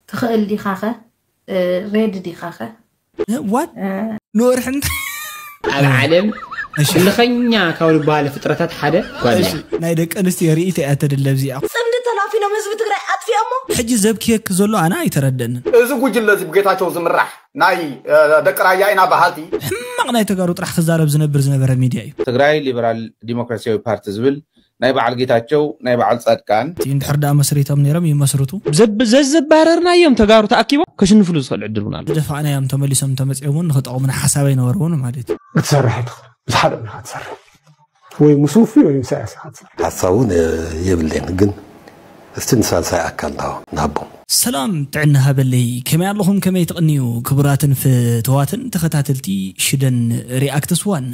ትኽእል ዲኻኸ? ሬድ ዲኻኸ? ዋት ንወርሒ እንታይ ኣብ ዓለም እልኸኛ ካብ ዝበሃሉ ፍጥረታት ሓደ ጓል እያ። ናይ ደቂ ኣንስትዮ ርእይቶ እያ ተድለ ኣብዚኣ። ጽምዲ ተላፊኖም ህዝቢ ትግራይ ኣጥፊኦሞ። ሕጂ ዘብክየክ ዘሎ ኣነ ኣይተረደንን። እዚ ጉጅለ እዚ ብጌታቸው ዝምራሕ ናይ ደቂ ራያ ኢና በሃልቲ ሕማቕ ናይ ተጋሩ ጥራሕ ክዛረብ ዝነብር ዝነበረ ሚድያ እዩ። ትግራይ ሊበራል ዲሞክራሲያዊ ፓርቲ ዝብል ናይ በዓል ጌታቸው ናይ በዓል ጻድቃን እንድሕር ደኣ መስሪቶም ነይሮም ይመስርቱ። ዘዝባረርናዮም ተጋሩ ተኣኪቦም ከሽንፍሉ ዝኽእል ዕድል እውን ኣሎ። ዝደፋእናዮም ተመሊሶም ተመፂኦም እውን ንክጠቕሙና ሓሳብ ኣይነበርዎን ማለት እዩ። ክትሰርሕ ትኽእል ምስ ሓደ እምኒ ክትሰርሕ ወይ ምስ ውፉይ ወይ ምስ ኢሳያስ ኢኻ ትሰርሕ። ሓሳቡ የብለይን ግን እስቲ ንሳልሳይ ኣካል ንሃቦም። ሰላም ጥዕና ሃበለይ፣ ከመይ ኣለኹም? ከመይ ትቕንዩ? ክቡራትን ፍትዋትን ተኸታተልቲ ሽደን ሪኣክትስ ዋን።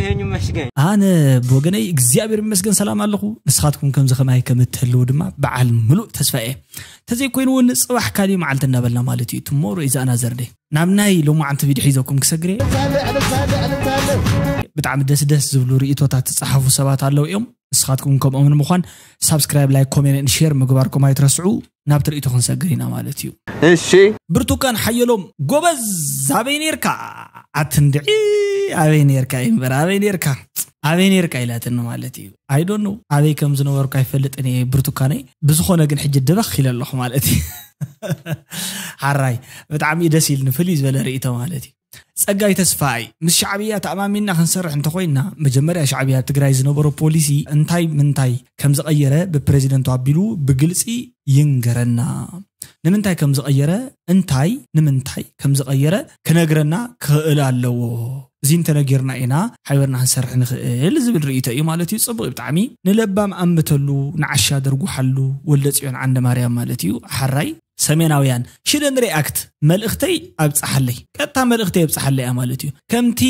ሄኙ መስገን ኣነ ብወገነይ እግዚኣብሔር ይመስገን ሰላም ኣለኹ። ንስኻትኩም ከምዚ ከማይ ከም እትህልው ድማ በዓል ምሉእ ተስፋ እየ። ተዘይኮይኑ እውን ፅባሕ ካሊእ መዓልቲ እናበልና ማለት እዩ። ቱሞሮ ኢዛና ዘርደይ ናብ ናይ ሎማዓንቲ ቪድዮ ሒዘኩም ክሰግር እየ። ብጣዕሚ ደስ ደስ ዝብሉ ርእቶታት ዝፀሓፉ ሰባት ኣለዉ እዮም። ንስኻትኩም ከምኦም ንምዃን ሳብስክራይብ፣ ላይክ፣ ኮሜንት፣ ሼር ምግባርኩም ኣይትረስዑ። ናብ ትርኢቱ ክንሰግር ኢና ማለት እዩ። እሺ ብርቱካን ሓየሎም ጎበዝ ኣበይ ነርካ? ኣትንድዒ ኣበይ ነርካ እዩ እምበር ኣበይ ነርካ ኣበይ ነርካ ኢላትኒ ማለት እዩ። ኣይዶኑ ኣበይ ከም ዝነበርኩ ኣይፈልጥን እየ ብርቱካነይ። ብዝኾነ ግን ሕጂ ድበኽ ኢለ ኣለኹ ማለት እዩ። ሓራይ ብጣዕሚ እዩ ደስ ኢልኒ። ፍልይ ዝበለ ርእይቶ ማለት እዩ። ጸጋይ ተስፋይ ምስ ሻዕብያ ተኣማሚንና ክንሰርሕ እንተኾይንና መጀመርያ ሻዕብያ ኣብ ትግራይ ዝነበሮ ፖሊሲ እንታይ ምንታይ ከም ዝቐየረ ብፕሬዚደንቱ ኣቢሉ ብግልፂ ይንገረና። ንምንታይ ከም ዝቐየረ እንታይ ንምንታይ ከም ዝቐየረ ክነግረና ክኽእል ኣለዎ። እዚ እንተነጊርና ኢና ሓቢርና ክንሰርሕ ንኽእል ዝብል ርእይቶ እዩ ማለት እዩ። ጽቡቕ እዩ ብጣዕሚ። ንለባም ኣምተሉ ንዓሻ ደርጉሓሉ ወልደ ጽዮን ዓንደ ማርያም ማለት እዩ። ሓራይ ሰሜናውያን ሽደን ሪኣክት መልእኽተይ ኣብጽሓለይ ቀጥታ መልእኽተይ ኣብጽሓለይ እያ ማለት እዩ። ከምቲ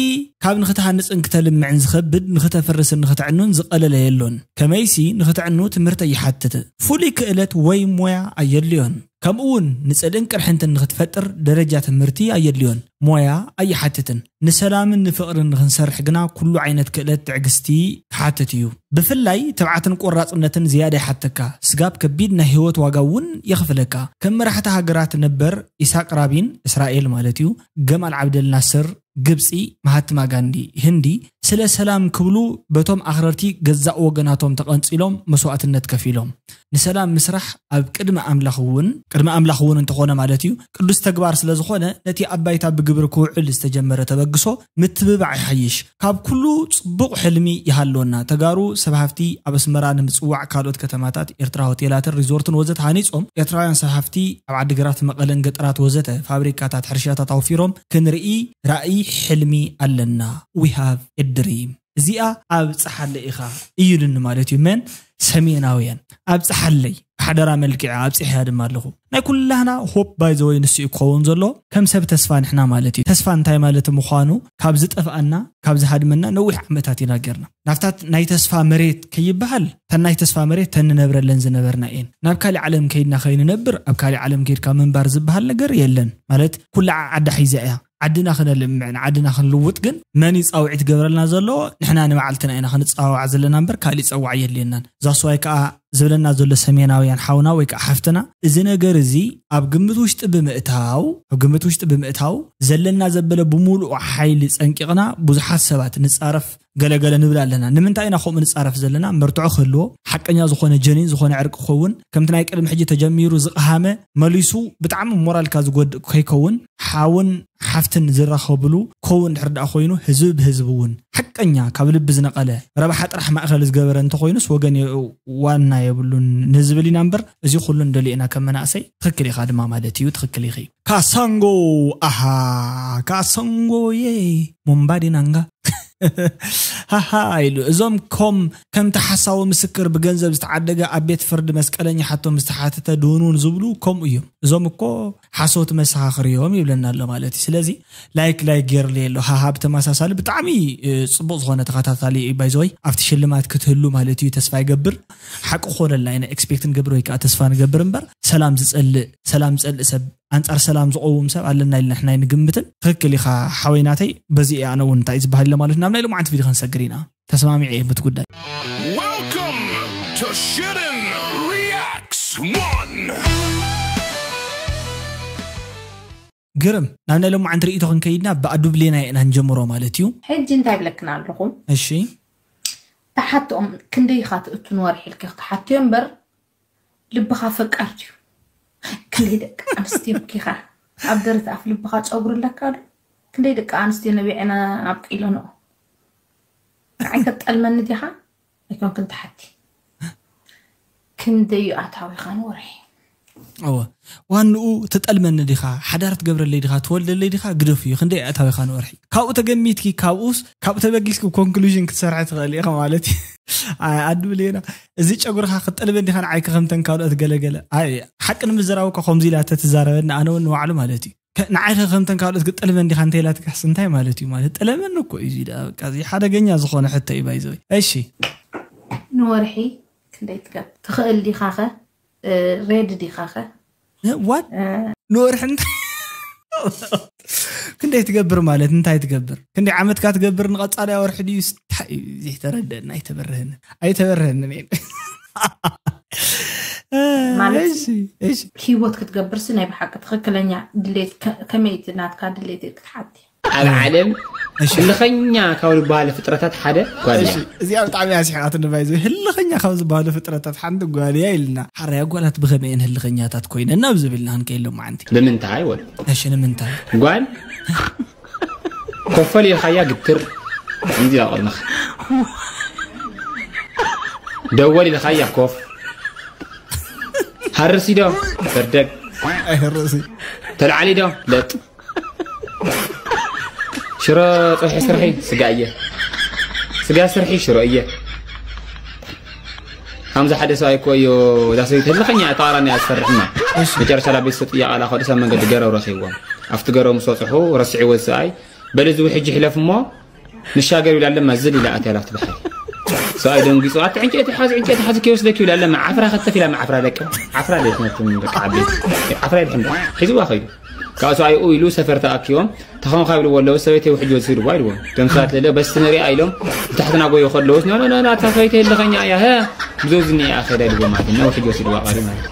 ካብ ንኽትሃንጽን ክተልምዕን ዝኸብድ ንኽተፍርስን ንኽትዕኑን ዝቐለለ የሎን። ከመይሲ ንኽትዕኑ ትምህርቲ ይሓትት። ፍሉይ ክእለት ወይ ሞያ ኣየድልዮን። ከምኡ እውን ንጽልእን ቅርሕንትን ንኽትፈጥር ደረጃ ትምህርቲ ኣየድልዮን። ሞያ ኣይሓትትን። ንሰላምን ንፍቕርን ንኽንሰርሕ ግና ኩሉ ዓይነት ክእለት ትዕግስቲ ክሓትት እዩ። ብፍላይ ትብዓትን ቆራጽነትን ዝያዳ ይሓተካ። ስጋብ ከቢድ ናይ ህይወት ዋጋ እውን የኽፍለካ። ከም መራሕቲ ሃገራት ነበር ኢሳቅ ራቢን እስራኤል ማለት እዩ፣ ገማል ዓብደል ናስር ግብጺ፣ ማሃትማ ጋንዲ ህንዲ ስለ ሰላም ክብሉ በቶም ኣኽረርቲ ገዛእ ወገናቶም ተቐንጺሎም መስዋእትነት ከፊሎም። ንሰላም ምስራሕ ኣብ ቅድሚ ኣምላኽ እውን ቅድሚ ኣምላኽ እውን እንተኾነ ማለት እዩ ቅዱስ ተግባር ስለ ዝኾነ ነቲ ኣብ ባይታ ብግብሪ ክውዕል ዝተጀመረ ተበግሶ ምትብባዕ ይሓይሽ። ካብ ኩሉ ጽቡቕ ሕልሚ ይሃልወና። ተጋሩ ሰብ ሃፍቲ ኣብ ኣስመራ ንምጽዋዕ ካልኦት ከተማታት ኤርትራ ሆቴላትን ሪዞርትን ወዘተ ሃኒጾም ኤርትራውያን ሰብ ሃፍቲ ኣብ ዓዲግራት መቐለን ገጠራት ወዘተ ፋብሪካታት ሕርሻታት ኣውፊሮም ክንርኢ ራእይ ሕልሚ ኣለና። We have a dream። እዚኣ ኣብጽሓለ ኢኻ እዩልኒ ማለት እዩ መን ሰሜናውያን ኣብጽሓለይ ብሓደራ መልክዕ ኣብጽሕያ ድማ ኣለኹ። ናይ ኩላህና ሆፕ ባይ ዘወይ ንሱ እዩ ክኸውን ዘሎ ከም ሰብ ተስፋ ንሕና ማለት እዩ። ተስፋ እንታይ ማለት ምዃኑ ካብ ዝጠፍኣና ካብ ዝሃድመና ነዊሕ ዓመታት ኢና ጌርና። ናብታት ናይ ተስፋ መሬት ከይበሃል ተን ናይ ተስፋ መሬት ተንነብረለን ዝነበርና እየን። ናብ ካሊእ ዓለም ከይድና ከይንነብር ኣብ ካሊእ ዓለም ከይድካ ምንባር ዝበሃል ነገር የለን። ማለት ኩላ ዓዳ ሒዛ እያ። ዓድና ክነልምዕ ንዓድና ክንልውጥ ግን መን ይፃውዒ ትገብረልና ዘሎ? ንሕና ንባዕልትና ኢና ክንፃዋዕ ዘለና እምበር ካሊእ ፀዋዕ የድልየናን። ዛስዋይ ከዓ ዝብለና ዘሎ ሰሜናውያን ሓውና ወይ ከዓ ሓፍትና እዚ ነገር እዚ ኣብ ግምት ውሽጢ ብምእታው ኣብ ግምት ውሽጢ ብምእታው ዘለና ዘበለ ብምሉኡ ሓይሊ ፀንቂቕና ብዙሓት ሰባት ንፃረፍ ገለገለ ንብል ኣለና። ንምንታይ ኢና ከምኡ ንፃረፍ ዘለና? መርትዖ ክህልዎ ሓቀኛ ዝኾነ ጀኒን ዝኾነ ዕርቂ ክኸውን ከምቲ ናይ ቅድሚ ሕጂ ተጀሚሩ ዝቐሃመ መሊሱ ብጣዕሚ ሞራልካ ዝጎድእ ከይከውን ሓውን ሓፍትን ዝራኸብሉ ክኸውን ድሕር ደኣ ኮይኑ ህዝቢ ብህዝቢ እውን ሓቀኛ ካብ ልቢ ዝነቐለ ረብሓ ጥራሕ ማእኸል ዝገበረ እንተኾይኑስ ወገን ዋና የብሉን ንዝብል ኢና እምበር እዚ ኩሉ ንደልዮ ኢና ከም መናእሰይ። ትኽክል ኢኻ ድማ ማለት እዩ። ትኽክል ኢኺ። ካሳንጎ ኣሃ ካሳንጎ የ ሞምባዲናንጋ ሃሃ ኢሉ እዞም ኮም ከምቲ ሓሳዊ ምስክር ብገንዘብ ዝተዓደገ ኣብ ቤት ፍርዲ መስቀለኛ ሓቶም ዝተሓተተ ድውኑን ዝብሉ ከምኡ እዮም። እዞም እኮ ሓሶት መሰኻኽር እዮም ይብለና ኣሎ ማለት እዩ። ስለዚ ላይክ ላይክ ገይርልየ ኣሎ ሃሃ። ብተመሳሳሊ ብጣዕሚ ጽቡቕ ዝኾነ ተኸታታሊ ባይዘወይ ኣብቲ ሽልማት ክትህሉ ማለት እዩ ተስፋ ይገብር። ሓቂ ክኾነልና ኢና ኤክስፔክት ንገብር ወይ ከዓ ተስፋ ንገብር እምበር ሰላም ዝጸልእ ሰላም ዝጸልእ ሰብ ኣንጻር ሰላም ዝቐውም ሰብ ኣለና ኢልና ንሕና ኣይንግምትን። ትኽክል ኢኻ ሓወይ ናተይ። በዚ እየ ኣነ እውን እንታይ ዝበሃል ኢለ ማለት ናብ ናይ ሎማዓንቲ ቪድዮ ክንሰግር ኢና። ተስማሚዐ እየ በቲ ጉዳይ። Welcome to Shooting Reacts One. ግርም፣ ናብ ናይ ሎማዓንቲ ርእይቶ ክንከይድና ብኣዱ ብሌና ኢና ንጀምሮ ማለት እዩ። ሕጂ እንታይ ብለክና ኣለኹም? እሺ። ተሓትኦም ክንደይ ኢኻ ትእቱ ንወርሒ ኢልኪ ክትሓትዮ እምበር፣ ልብኻ ፈቃር ድዩ? ክንደይ ደቂ ኣንስትዮ ኪኻ ኣብ ደረት ኣፍ ልብኻ ጨጉሪ ኣለካ ዶ? ክንደይ ደቂ ኣንስትዮ ነቢዐና ኣብቂሎንኦ? ንዓይ ከጠልመኒ ዲኻ? ኣይኮንክን ትሓቲ። ክንደይ እዩ ኣታዊኻ ንወርሒ? እወ፣ ዋንኡ ትጠልመኒ ዲኻ? ሓዳር ትገብረለይ ዲኻ? ትወልደለይ ዲኻ? ግደፍ እዩ። ክንደይ ኣታዊኻ ንወርሒ? ካብኡ ተገሚትኪ፣ ካብኡስ፣ ካብኡ ተበጊስኪ ኮንክሉዥን ክትሰርሒ ትኽእል ኢኻ ማለት እዩ። ኣይ፣ ኣዱ ብሌና፣ እዚ ጨጉርኻ ክትጠልመኒ ዲኻ ንዓይከ ከምተን ካልኦት ገለገለ? ኣይ፣ ሓቂ ንምዝራብ እኮ ከምዚ ኢላ ተትዛረበኒ ኣነ እውን ንባዕሉ ማለት እዩ። ከ-፣ ንዓይከ ከምተን ካልኦት ክትጠልመኒ ዲኻ እንተ ኢላትካስ እንታይ ማለት እዩ? ማለት ጠለመኒ እኮ እዩ እዚ ደኣ፣ በቃ፣ እዚ ሓደገኛ ዝኾነ ሕቶ እዩ፣ ባይዘወይ። እሺ። ንወርሒ ክንደይ ትገብር ትኽእል ዲኻኸ? እ፣ ሬድ ዲኻኸ? ዋት? ንወርሒ እንታይ? ክንደይ ትገብር ማለት እንታይ ትገብር? ክንደይ ዓመትካ ትገብር ንቐጻልያ ወርሒ ድዩ? እንታይ እዩ ዘይተረደአና? ኣይተበርህን። ኣይተበርህን እኔ። ማለት እሺ፣ እሺ። ህይወት ክትገብርሲ ናይ ብሓቂ ትኽክለኛ ድሌት ከ-፣ ከመይ እቲ ናትካ ድሌት ክትሓቲ? ኣብ ዓለም እሺ። ህልኸኛ ካብ ዝበሃሉ ፍጥረታት ሓደ ጓል እሺ፣ እያ። እዚኣ ብጣዕሚ ኣስሒቓትኒ ባይዘ። ህልኸኛ ካብ ዝበሃሉ ፍጥረታት ሓንቲ ጓል እያ ኢልና። ሓራይ ጓላት ብኸመይ እየን ህልኸኛታት ኮይነን ናብ ዝብልና ክንከይድ ሎማዓንቲ። ንምንታይ ወል እሺ፣ ንምንታይ? ጓል ኮፈል ኢልካያ ግትር እንዚ ያቆልነኽ ደወል ኢልካያ ኮፍ ሃርሲ ዶ በርደግ ኣይርሲ ተልዓሊ ዶ ለጥ ሽሮ ጽብሒ ስርሒ ስጋ እየ ስጋ ስርሒ ሽሮ እየ። ከምዚ ሓደ ሰብኣይ እኮ እዩ እዛ ሰበይቲ ህልኸኛ እታ ቃላኒ ኣትፈርሕና። መጨረሻ ላ ቤተሰብ ጥያቃ ላ ከዱ ሰብ መንገዲ ገረው ረኺብዎም ኣብቲ ገረው ምስ በፅሑ ረስዕዎ እዚ ሰብኣይ በል እዚ ውሕጅ ይሕለፍ እሞ ንሻገር ይብላ ኣለማ ዝል ኢላ ኣትያ ላፍቲ ባሕሪ። ሰብኣይ ደንጊፁ ኣቲ ዕንጨይቲ ሓዚ ዕንጨይቲ ሓዚ ከይወስደክ ይብላ ኣለማ ዓፍራ ከተፍ ኢላ ዓፍራ ደቂ ዓፍራ ደት ነትም ደቂ ዓበይቲ ዓፍራ ይድሕን ሒዝዋ ከይዱ። ካብ ሰብኣይ ኡ ኢሉ ሰፈር ተኣኪቦም ተኸምካ ይብልዎ ኣለዉ ሰበይተይ ውሕጅ ወሲድዋ ኢልዎም። ደምሳት ለለ በስቲ ንሪኣ ኢሎም ብታሕትና ጎዮ ከለውስ ኖ ኖ ኖ ኣታ ሰበይተይ ህልኸኛ እያ ሀ ብዙ ዝኒ እያ ከዳ ኢልዎም ማለት ነው። ውሕጅ ወሲድዋ ቃሪ ማለት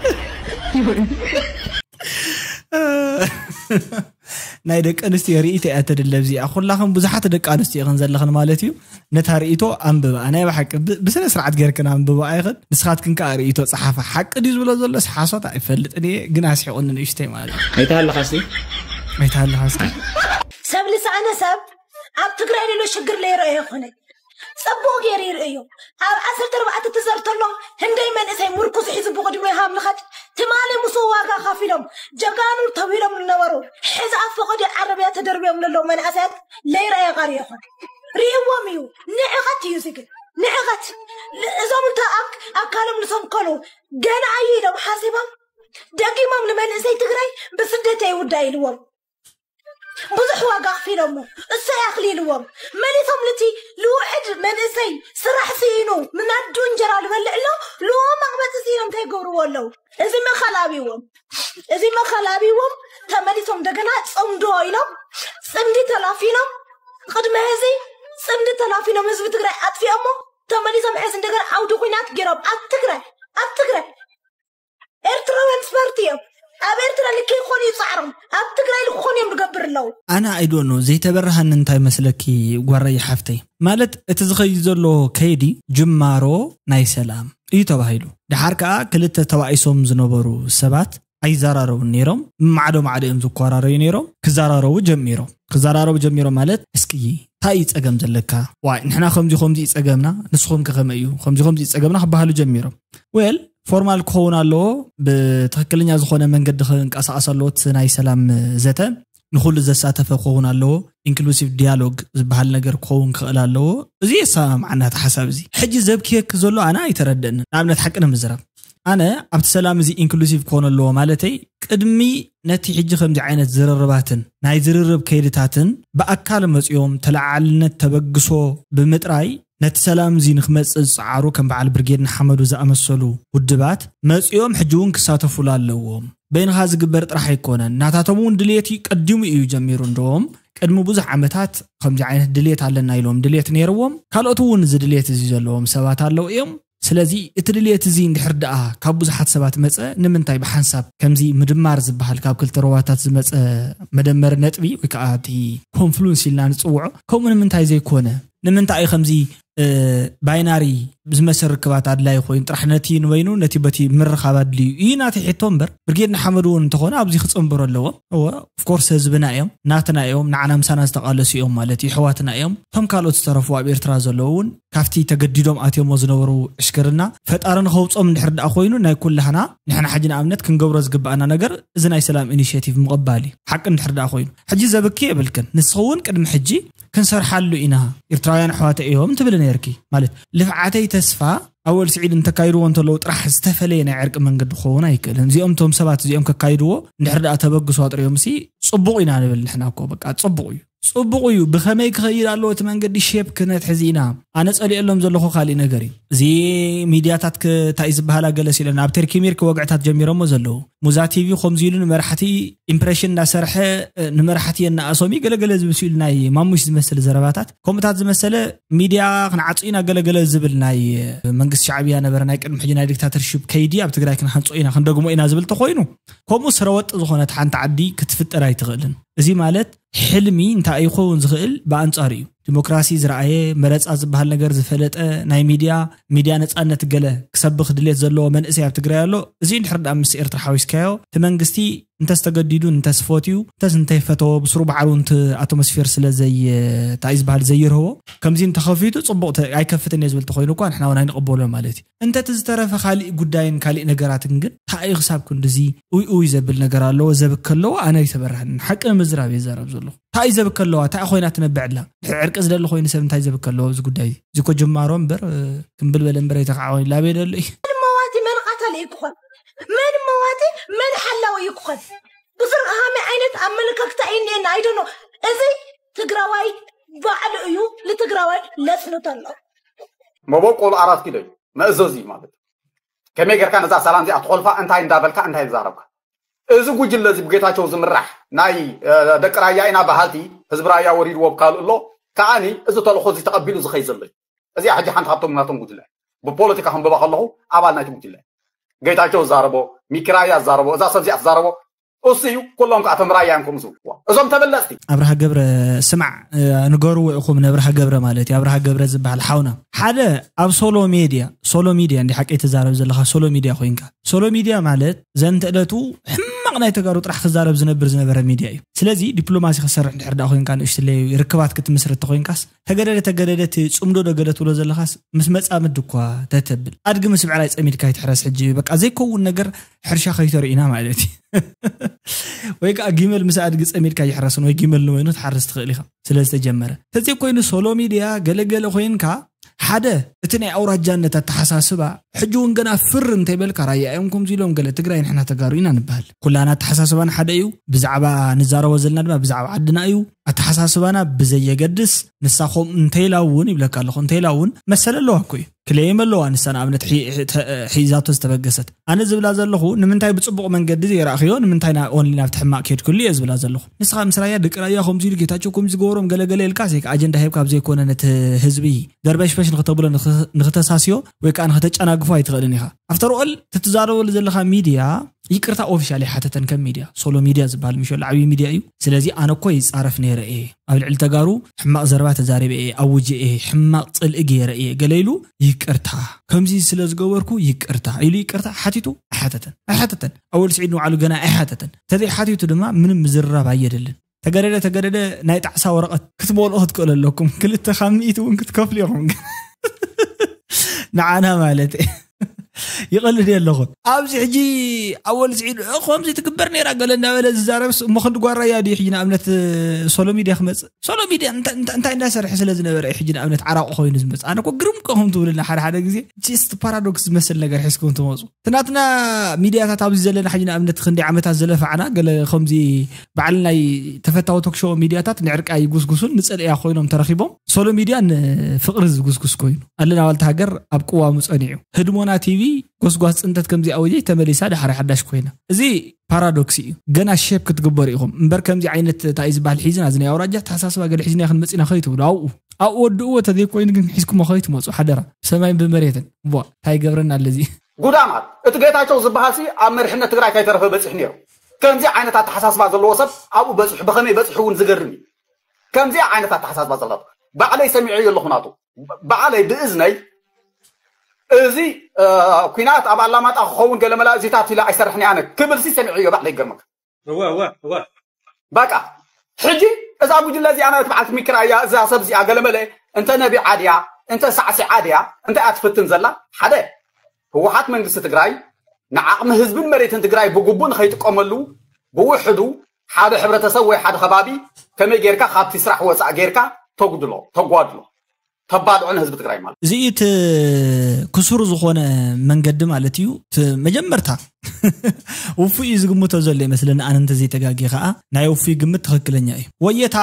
ናይ ደቂ ኣንስትዮ ርእይቶ እያ ተድለ እዚኣ። ኩላኽን ብዙሓት ደቂ ኣንስትዮ ኢኽን ዘለኽን ማለት እዩ። ነታ ርእይቶ ኣንብባ። ናይ ብሓቂ ብ-፣ ብስነ ስርዓት ጌርክን ኣንብባ ኣይኽን። ንስኻትክን ከኣ ርእይቶ ጸሓፋ። ሓቂ ድዩ ዝብሎ ዘሎስ ሓሶት ኣይፈልጥን እየ፣ ግን ኣስሒቑኒ ንእሽተይ ማለት እዩ። ኣይተሃለኻሲ ኣይተሃለኻሲ። ሰብ ልሳነ ሰብ ኣብ ትግራይ ሌሎ ሽግር ለይረኦ ይኾነ። ጽቡቕ ገይሩ ይርእዮ። ኣብ ዓሰርተ ኣርባዕተ ትዘርተሎ ህንደይ መንእሰይ ምርኩስ ሒዙ ብቕድሚ ሃምልኸት ትማሊ ምስ ዋጋ ከፊሎም ጀጋኑ ተብሂሎም ዝነበሩ ሕዚ ኣብ ፈቐዲ ዓረብያ ተደርብዮም ዘለዉ መናእሰያት ለይረኣየ ቃሪ ይኾን ርእዎም እዩ። ንዕቐት እዩ እዚ ግን ንዕቐት። እዞም እንተ ኣካሎም ንሰንከሉ ገና ኣዩ ኢሎም ሓሲቦም ደጊሞም ንመንእሰይ ትግራይ ብስደት ኣይውዳ ኢልዎም። ብዙሕ ዋጋ ኣኽፊሎሞ እሰይ ኣኽሊልዎም መሊሶም ልቲ ልውሕድ መንእሰይ ስራሕ ስኢኑ ምናዱ እንጀራ ልበልዕ ኣሎ ልዎ መቕመጢ ስኢኖም እንታይ ይገብርዎ ኣለዉ? እዚ መኸል ኣብዎም እዚ መኸል ኣብዎም ተመሊሶም እንደገና ፅምዶ ኢሎም ፅምዲ ተላፊኖም ቅድሚ ሕዚ ፅምዲ ተላፊኖም ህዝቢ ትግራይ ኣጥፊኦሞ ተመሊሶም ሕዚ እንደገና ዓውዲ ኩናት ገይሮም ኣብ ትግራይ ኣብ ትግራይ ኤርትራውያን ስማርት እዮም። ኣብ ኤርትራ ልክይ ክኾኑ እዩ ፃዕሮም ኣብ ትግራይ ልክኾኑ እዮም ዝገብር ኣለዉ። ኣነ ኣይዶኖ ዘይተበረሃኒ እንታይ መስለኪ ጓረይ ሓፍተይ ማለት እቲ ዝኸይድ ዘሎ ከይዲ ጅማሮ ናይ ሰላም እዩ ተባሂሉ ድሓር ከዓ ክልተ ተባኢሶም ዝነበሩ ሰባት ኣይዘራረቡን ነይሮም ማዕዶ ማዕዶ እዮም ዝኮራረዩ ነይሮም ክዘራረቡ ጀሚሮም ክዘራረቡ ጀሚሮም ማለት እስኪ እንታይ እዩ ፀገም ዘለካ ዋይ ንሕና ከምዚ ከምዚ እዩ ፀገምና ንስኹም ከ ከመይ እዩ ከምዚ ከምዚ እዩ ፀገምና ክበሃሉ ጀሚሮም well formal ክኸውን ኣለዎ ብትኽክለኛ ዝኾነ መንገዲ ክንቀሳቀስ ኣለዎ እቲ ናይ ሰላም ዘተ ንኩሉ ዘሳተፈ ክኸውን ኣለዎ inclusive dialogue ዝበሃል ነገር ክኸውን ክኽእል ኣለዎ እዚ የሰማምዓና እቲ ሓሳብ እዚ ሕጂ ዘብክየኪ ዘሎ ኣነ ኣይተረደእንን ንኣብነት ሓቂ ንምዝራብ ኣነ ኣብቲ ሰላም እዚ inclusive ክኾን ኣለዎ ማለተይ ቅድሚ ነቲ ሕጂ ከምዚ ዓይነት ዝርርባትን ናይ ዝርርብ ከይድታትን ብኣካል መፅዮም ተለዓዓልነት ተበግሶ ብምጥራይ ነቲ ሰላም እዚ ንክመፅእ ዝፀዓሩ ከም በዓል ብርጌድ ንሓመዱ ዝኣመሰሉ ውድባት መፅኦም ሕጂ እውን ክሳተፉሉ ኣለዎም። በይንኻ ዝግበር ጥራሕ ኣይኮነን፣ ናታቶም እውን ድልየት እዩ፣ ቀዲሙ እዩ ጀሚሩ። እንደውም ቅድሚ ብዙሕ ዓመታት ከምዚ ዓይነት ድልየት ኣለና ኢሎም ድልየት ነይርዎም። ካልኦት እውን እዚ ድልየት እዚ ዘለዎም ሰባት ኣለዉ እዮም። ስለዚ እቲ ድልየት እዚ እንድሕር ደኣ ካብ ብዙሓት ሰባት መጸ፣ ንምንታይ ብሓንሳብ ከምዚ ምድማር ዝበሃል ካብ ክልተ ሩባታት ዝመጸ መደመሪ ነጥቢ ወይ ከዓ እቲ ኮንፍሉንስ ኢልና ንጽውዖ፣ ከምኡ ንምንታይ ዘይኮነ? ንምንታይ እዩ ከምዚ ባይናሪ ዝመስል ርክባት ኣድላይ ኮይኑ ጥራሕ ነቲ ንበይኑ ነቲ በቲ ምርኻብ ኣድልዩ እዩ ናተይ ሕቶ እምበር፣ ብርጌድ ንሓመዱ እውን እንተኾነ ኣብዚ ክፅንብሩ ኣለዎም። እወ ኦፍኮርስ ህዝብና እዮም፣ ናትና እዮም፣ ንዓና ምሳና ዝተቃለሱ እዮም ማለት እዩ፣ ኣሕዋትና እዮም። እቶም ካልኦት ዝተረፉ ኣብ ኤርትራ ዘለዉ እውን ካብቲ ተገዲዶም ኣትዮሞ ዝነበሩ ዕሽክርና ፈጣሪ ንኸውፅኦም እንድሕር ደኣ ኮይኑ ናይ ኩላህና ንሕና ሕጂ ንኣብነት ክንገብሮ ዝግባኣና ነገር እዚ ናይ ሰላም ኢኒሽቲቭ ምቕባል እዩ። ሓቂ እንድሕር ደኣ ኮይኑ ሕጂ ዘብኪ የብልክን። ንስኺ እውን ቅድሚ ሕጂ ክንሰርሓሉ ኢና፣ ኤርትራውያን ኣሕዋተ እዮም ትብል ነርኪ። ማለት ልፍዓተይ ተስፋ ኣወል ስዒድ እንተካይድዎ እንተለዉ ጥራሕ ዝተፈለየ ናይ ዕርቂ መንገዲ ክኸውን ኣይክእልን። እዚኦም እቶም ሰባት እዚኦም ከካይድዎ እንድሕር ደኣ ተበግሶ ኣጥሪዮም ሲ ጽቡቕ ኢና ንብል ንሕና እኮ በቃ ጽቡቕ እዩ። ጽቡቕ እዩ። ብኸመይ ክኸይድ ኣለዎ እቲ መንገዲ ሼፕ ክነትሕዝ ኢና። ኣነ ጸሊኤሎም ዘለኹ ካሊእ ነገር እዩ። እዚ ሚድያታት እንታይ ዝበሃላ ገለ ሲለን ኣብ ተርኪ ሚርኪ ወግዕታት ጀሚሮሞ ዘለዉ። ሙዛ ቲቪ ከምዚ ኢሉ ንመራሕቲ ኢምፕሬሽን እናሰርሐ ንመራሕቲ የናኣሶም እዩ ገለገለ ዝብል ስኢሉ ናይ ማሙሽ ዝመስል ዘረባታት ከምኡታት ዝመሰለ ሚድያ ክንዓጹ ኢና ገለገለ ዝብል ናይ መንግስቲ ሻዕብያ ነበረ ናይ ቅድሚ ሕጂ ናይ ዲክታተርሽፕ ከይዲ ኣብ ትግራይ ክንሃንጾ ኢና ክንደግሞ ኢና ዝብል ተኮይኑ ከምኡ ስረወጥ ዝኾነት ሓንቲ ዓዲ ክትፍጠር ኣይትኽእልን። እዚ ማለት ሕልሚ እንታይ ይኸውን ዝኽእል ብኣንጻሩ እዩ። ዲሞክራሲ ዝረኣየ መረፃ ዝበሃል ነገር ዝፈለጠ ናይ ሚድያ ሚድያ ነፃነት ገለ ክሰብኽ ድሌት ዘለዎ መንእሰይ ኣብ ትግራይ ኣሎ። እዚ እንድሕር ደኣ ምስ ኤርትራ ሓዊስካዮ እቲ መንግስቲ እንተስ ተገዲዱ እንተስ ፈትዩ እንተስ እንተይፈተዎ ብስሩ ባዕሉ ኣቶሞስፌር ስለ ዘይ እንታይ ዝበሃል ዘይርህቦ ከምዚ እንተኸፊቱ ፅቡቕ ኣይከፍትን እየ ዝብል ተኮይኑ እኳ ንሕና እውን ኣይንቕበሎ ማለት እዩ። እንተ እቲ ዝተረፈ ካሊእ ጉዳይን ካሊእ ነገራትን ግን እንታይ እዩ ክሳብ ክንድዚ ኡይ ኡይ ዘብል ነገር ኣለዎ ዘብከ ኣለዎ ኣነ ኣይተበራህንን ሓቂ ንምዝራብ እየ ዛረብ ዘለኹ። እንታይ ዘብከ ኣለዋ እንታይ ኮይና ትነብዕ ኣላ? ድሕሪ ዕርቂ ዝደሊ ኮይኑ ሰብ እንታይ ዘብከ ኣለዎ ኣብዚ ጉዳይ እዚ እኮ ጅማሮ እምበር ክንብል በለ እምበር ኣይተኸዓ ኮይኑ ላበይ ደሎ እዩ። መዋቲ መን ቃታሊ እዩ ክኾን? መን መዋቲ መን ሓላዊ እዩ ክኾን? ብስር ከሃመይ ዓይነት ኣመለካክታ እዩ እኒኤና ኣይደኖ። እዚ ትግራዋይ ባዕሉ እዩ ንትግራዋይ ለፅንቶ ኣሎ። መበቆሉ ኣራት ኪሎ እዩ መእዘዙ እዩ ማለት እዩ። ከመይ ጌርካ ነዛ ሰላም እዚኣ ትኾልፋ እንታይ እንዳበልካ እንታይ ዛረብካ? እዚ ጉጅለ እዚ ብጌታቸው ዝምራሕ ናይ ደቂ ራያ ኢና በሃልቲ ህዝቢ ራያ ወሪድዎ ብካልእ ኣሎ ከዓኒ እዚ ተልእኾ እዚ ተቐቢሉ ዝኸይ ዘሎ እዩ። እዚኣ ሕጂ ሓንቲ ካብቶም ናቶም ጉጅለ ብፖለቲካ ክንብባ ከለኹ ኣባል ናይቲ ጉጅለ ጌታቸው ዝዛረቦ ሚኪ ራያ ዝዛረቦ እዛ ሰብ እዚኣ ትዛረቦ እሱ እዩ። ኩሎም ከዓ ተምራያ እዮም ከምዚ እዋ እዞም ተበለፅቲ ኣብርሃ ገብረ ስማዕ ንገርዎ ኢኹም ነብርሃ ገብረ ማለት እዩ ኣብርሃ ገብረ ዝበሃል ሓውና ሓደ ኣብ ሶሎ ሜድያ ሶሎ ሚድያ እንዲ ሓቂ ትዛረብ ዘለካ ሶሎ ሚድያ ኮይንካ ሶሎ ሚድያ ማለት ዘንተ ዕለቱ ሕማቕ ናይ ተጋሩ ጥራሕ ክዛረብ ዝነብር ዝነበረ ሚድያ እዩ። ስለዚ ዲፕሎማሲ ክሰርሕ እንድሕር ዳ ኮይንካ ንእሽትለይ ርክባት ክትምስርት ተኮይንካስ ተገደደ ተገደደ እቲ ፅምዶ ዶ ገለ ትብሎ ዘለኻስ ምስ መፃምድ እኳ ተተብል ኣድጊ ምስ ብዕራይ ፀሚድካ ይትሕረስ ሕጂ በቃ ዘይከውን ነገር ሕርሻ ከይተርእዩና ማለት እዩ። ወይ ከዓ ጊመል ምስ ኣድጊ ፀሚድካ ይሕረስን ወይ ጊመል ንወይኑ ትሓርስ ትኽእል ኢኻ ስለ ዝተጀመረ ተዘይ ኮይኑ ሶሎ ሚድያ ገለገለ ኮይንካ ሓደ እቲ ናይ ኣውራጃነት ኣተሓሳስባ ሕጂ እውን ገና ፍር እንተይበልካ ራያ እዮም ከምዚ ኢሎም ገለ ትግራይ ንሕና ተጋሩ ኢና ንበሃል ኩላና ኣተሓሳስባና ሓደ እዩ ብዛዕባ ንዛረቦ ዘለና ድማ ብዛዕባ ዓድና እዩ ኣተሓሳስባና ብዘየገድስ ንሳ ከምኡ እንተይላ እውን ይብለካ ኣለኹ እንተይላ እውን መሰል ኣለዋ እኮ እዩ ክለይም ኣለዋ ንሳ ንኣብነት ሒዛቶ ዝተበገሰት ኣነ ዝብላ ዘለኹ ንምንታይ ብፅቡቕ መንገዲ ዘይረእኽዮ ንምንታይ ኦንሊ ናብቲ ሕማቕ ከድክሉ እየ ዝብላ ዘለኹ ንስኻ ምስ ራያ ደቂ ራያ ከምዚ ኢሉ ጌታቸው ከምዚ ዝገበሮም ገለገለ ኢልካ ዘይካ ኣጀንዳ ሂብካ ኣብ ዘይኮነ ነቲ ህዝቢ ደርበሽበሽ ንክተብሎ ንክተሳስዮ ወይ ከዓ ንክተጨናግፎ ኣይትኽእልን ኢኻ ኣፍተርኦል ትትዛረበሉ ዘለኻ ሚድያ ይቅርታ ኦፊሻል ይሓተተን ከም ሚድያ ሶሎ ሚድያ ዝበሃል ምሽ ዓብዪ ሚድያ እዩ ስለዚ ኣነ እኮ ይፃረፍ ነይረ እየ ኣብ ልዕሊ ተጋሩ ሕማቕ ዘረባ ተዛሪበ እየ ኣውጀ እየ ሕማቕ ፅልኢ ገይረ እየ ገለ ኢሉ ይቅርታ ከምዚ ስለ ዝገበርኩ ይቅርታ ኢሉ ይቅርታ ሓቲቱ ኣይሓተተን ኣይሓተተን ኣወል ስዒድ ንባዕሉ ገና ኣይሓተተን ተዘይ ሓቲቱ ድማ ምንም ምዝርራብ ኣየድልን ተገደደ ተገደደ ናይ ጣዕሳ ወረቐት ክትመልኦ ክትክእሉ ኣለኩም ክልተ ካብ ሚእቲ እውን ክትከፍሉ ኢኹም ንዓና ማለት ይቐልድ ኣለኹ ኣብዚ ሕጂ ኣወል ስዒድ ከምዚ ትግበር ነይራ ገለ እናበለ ዝዛረብስ እሞ ክንዲ ጓራያ ድዩ ሕጂ ንኣብነት ሶሎ ሚድያ ክመፅእ ሶሎ ሚድያ እንታይ እንዳሰርሐ ስለ ዝነበረ እዩ ሕጂ ንኣብነት ዓራቑ ኮይኑ ዝመፅእ ኣነ እኮ ግርም ከኹም ትብልና ሓደ ሓደ ግዜ ጅስት ፓራዶክስ ዝመስል ነገር ሒዝኩም ትመፁ እቲ ናትና ሚድያታት ኣብዚ ዘለና ሕጂ ንኣብነት ክንደይ ዓመታት ዘለፋዕና ገለ ከምዚ በዓል ናይ ተፈታዊ ቶክሾ ሚድያታት ንዕርቂ ኣይጉስጉሱን ንፅልእያ ኮይኖም ተረኺቦም ሶሎ ሚድያ ንፍቕሪ ዝጉስጉስ ኮይኑ ኣለና ዋልታ ሃገር ኣብ ቅዋሙ ፀኒዑ ህድሞና ቲቪ ጎስጓስ ፅንተት ከምዚ ኣውጀ ተመሊሳ ዳሕሪ ሓዳሽ ኮይና እዚ ፓራዶክስ እዩ ገና ሼፕ ክትግበሩ ኢኹም እምበር ከምዚ ዓይነት እንታይ ዝበሃል ሒዝና እዚ ናይ ኣውራጃ ተሓሳስባ ገለ ሒዝና ክንመፅና ከይትብሉ ኣብኡ ኣብኡ ወድእዎ። ተዘይኮይኑ ግን ሒዝኩሞ ከይትመፁ ሓደራ፣ ብሰማይን ብመሬትን። ቧ፣ እንታይ ይገብረና ኣለዚ? ጉዳማት እቲ ጌታቸው ዝበሃል ሲ ኣብ መሪሕነት ትግራይ ከይተረፈ በፂሑ ነይሩ። ከምዚ ዓይነት ኣተሓሳስባ ዘለዎ ሰብ ኣብኡ በፂሑ ብኸመይ በፂሑ እውን ዝገርም እዩ። ከምዚ ዓይነት ኣተሓሳስባ ዘለዎ ባዕለይ ሰሚዐዮ ኣለኹ ናቱ። ባዕለይ ብእዝነይ እዚ ኩናት ኣብ ኣላማጣ ክኸውን ገለመላ እዚታት ኢለ ኣይሰርሕን ኣነ ክብል ሲ ሰሚዐዮ ባዕለይ ይገርመካ። እወ እወ እወ በቃ ሕጂ እዛ ጉጅለ እዚኣ ናት በዓልቲ ሚክራ እያ፣ እዛ ሰብ እዚኣ ገለመለ እንተ ነቢዓ ድያ እንተ ሳዕሲዓ ድያ እንታይ እያ ትፍትን ዘላ? ሓደ ህወሓት መንግስቲ ትግራይ ንዓቕሚ ህዝብን መሬትን ትግራይ ብግቡእ ንኸይጥቀመሉ ብውሕዱ ሓደ ሕብረተሰብ ወይ ሓደ ከባቢ ከመይ ጌርካ ካብቲ ስራሕ ወፃእ ጌርካ ተጉድሎ ተጓድሎ ተባድዖ ንህዝቢ ትግራይ ማለት እዚ እቲ ክሱር ዝኾነ መንገዲ ማለት እዩ። እቲ መጀመርታ ውፉይ እዩ ዝግምቶ ዘሎ ይመስለኒ። ኣነ እንተዘይተጋጊ ከዓ ናይ ውፉይ ግምት ትኽክለኛ እዩ። ወየታ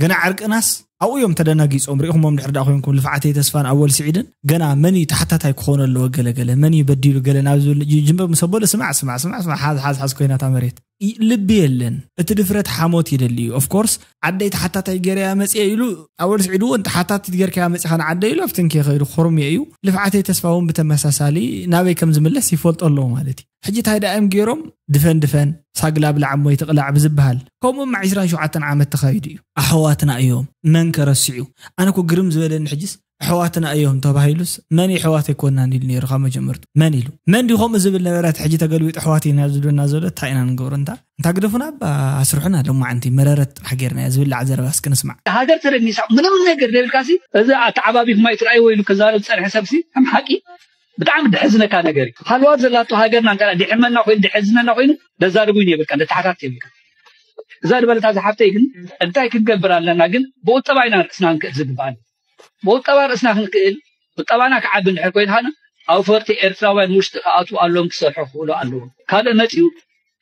ገና ዓርቅናስ ኣብኡ እዮም ተደናጊፆም ርኢኹሞም ድሕር ዳ ኮይንኩም ልፍዓተይ ተስፋን ኣወል ስዒድን ገና መን እዩ ተሓታታይ ክኾኑ ኣለዎ ገለገለ መን እዩ በዲሉ ገለ ናብ ዝብል ይጅምር ምስ ኣበሉ ስማዕ ስማዕ ስማዕ ስማዕ ሓዝ ሓዝ ሓዝ ኮይናታ መሬት ልቢ የለን። እቲ ድፍረት ሓሞት ይደሊ እዩ። ኦፍኮርስ ዓደይ ተሓታታይ ገይረያ መፅየ ኢሉ ኣወል ስዒድ እውን ተሓታቲት ገይርካያ መፂኻ ንዓደይ ኢሉ ኣብቲ እንኬ ከይዱ ክርምዮ እዩ። ልፍዓተይ ተስፋ እውን ብተመሳሳሊ ናበይ ከም ዝምለስ ይፈልጦ ኣለዎ ማለት እዩ። ሕጂ ታይ ደኣ እዮም ገይሮም? ድፈን ድፈን ሳግላ ብላዕ እሞ ይትቕላዕ ብዝበሃል ከምኡ እማ ዕስራን ሸውዓተን ዓመት ተኻይዱ እዩ። ኣሕዋትና እዮም። መን ከረስዑ? ኣነ እኮ ግርም ዝበለኒ ሕጅስ ኣሕዋትና እዮም ተባሂሉስ መን እዩ ኣሕዋት ኣይኮናን ኢሉ ነይሩ ካብ መጀመርቱ? መን ኢሉ? መን ድዩ ከምኡ ዝብል ነበረ? እቲ ሕጂ ተገልቢጡ ኣሕዋት ኢና ዝብለና ዘሎ እንታይ ኢና ንገብሮ? እንታ እንታ ግደፉና እባ ኣስርሑና ሎማዓንቲ መረረት ጥራሕ ጌርናያ ዝብላዕ ዘረባ እስኪ ንስማዕ። ሃገር ተረሚሳ ምንም ነገር ዘይብልካሲ እዚ ኣተዓባቢኹም ኣይትርኣዩ ወይ ኢሉ ክዛረብ ዝፀንሐ ሰብሲ ከም ሓቂ ብጣዕሚ ድሕዝነካ ነገር እዩ። ሃለዋት ዘላቶ ሃገርና እንተ ድሕመና ኮይኑ ድሕዝነና ኮይኑ ደዛርቡ ይብልካ ደተሓታት ይብልካ። እዛ ዝበለታ ዝሓፍተይ ግን እንታይ ክንገብር ኣለና ግን ብቁጠባ ኢና ርእስና ክንክእል ዝግባኣና። ብቁጠባ ርእስና ክንክእል ቁጠባና ክዓቢ እንድሕር ኮይኑ ሃና ኣውፈርቲ ኤርትራውያን ውሽጢ ክኣትዉ ኣለዎም ክሰርሑ ክኽእሉ ኣለዎም። ካልእ መፂኡ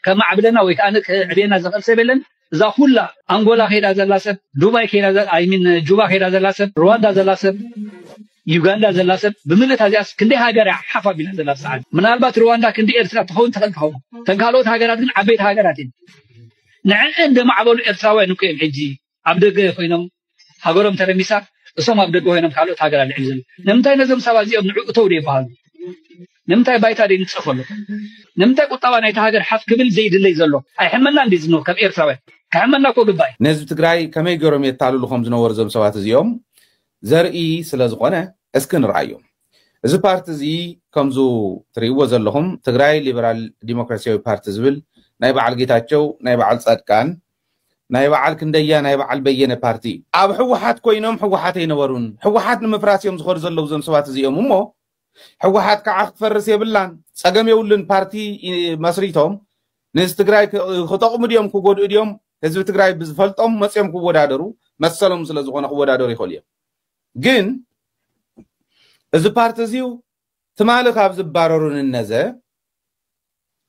ከማዕብለና ወይ ከዓ ክዕብየና ዝኽእል ሰብ የለን። እዛ ኩላ ኣንጎላ ከይዳ ዘላ ሰብ ዱባይ ከይዳ ኣይሚን ጁባ ከይዳ ዘላ ሰብ ሩዋንዳ ዘላ ሰብ ዩጋንዳ ዘላ ሰብ ብምልእታ እዚኣስ ክንደይ ሃገር እያ ሓፍ ኣቢላ ዘላ ሰዓት ምናልባት ሩዋንዳ ክንዲ ኤርትራ ትኸውን ትኽእል ትኸውን። ተን ካልኦት ሃገራት ግን ዓበይቲ ሃገራት እየን። ንዕን ደማዕበሉ ኤርትራውያን እኮ እዮም ሕጂ ኣብ ደገ ኮይኖም ሃገሮም ተረሚሳ እሶም ኣብ ደገ ኮይኖም ካልኦት ሃገር ኣልዕል ዘሎ ንምንታይ ነዞም ሰባት እዚኦም ንዑ እተው ዶ ይበሃሉ? ንምንታይ ባይታ ዶ ይንፀፈሉ? ንምንታይ ቁጠባ ናይቲ ሃገር ሓፍ ክብል ዘይድለይ ዘሎ? ኣይሕመና እንዲ ዝኖ ከም ኤርትራውያን ክሕመና እኮ ግባይ። ነህዝቢ ትግራይ ከመይ ገይሮም የታልሉ ከም ዝነበሩ እዞም ሰባት እዚኦም ዘርኢ ስለ ዝኾነ እስኪ ንርኣዮም። እዚ ፓርቲ እዚ ከምዙ ትርእይዎ ዘለኹም ትግራይ ሊበራል ዲሞክራሲያዊ ፓርቲ ዝብል ናይ በዓል ጌታቸው ናይ በዓል ፃድቃን ናይ በዓል ክንደያ ናይ በዓል በየነ ፓርቲ እዩ። ኣብ ህወሓት ኮይኖም ህወሓት ኣይነበሩን። ህወሓት ንምፍራስ እዮም ዝኸዱ ዘለዉ እዞም ሰባት እዚኦም እሞ ህወሓት ከዓ ክትፈርስ የብላን ፀገም የብሉን ፓርቲ መስሪቶም ንህዝቢ ትግራይ ክጠቕሙ ድዮም ክጎድኡ ድዮም ህዝቢ ትግራይ ብዝፈልጦም መፅኦም ክወዳደሩ መሰሎም ስለዝኾነ ክወዳደሩ ይኽእሉ እዮም። ግን እዚ ፓርቲ እዚዩ ትማሊ ካብ ዝባረሩ ንነዘ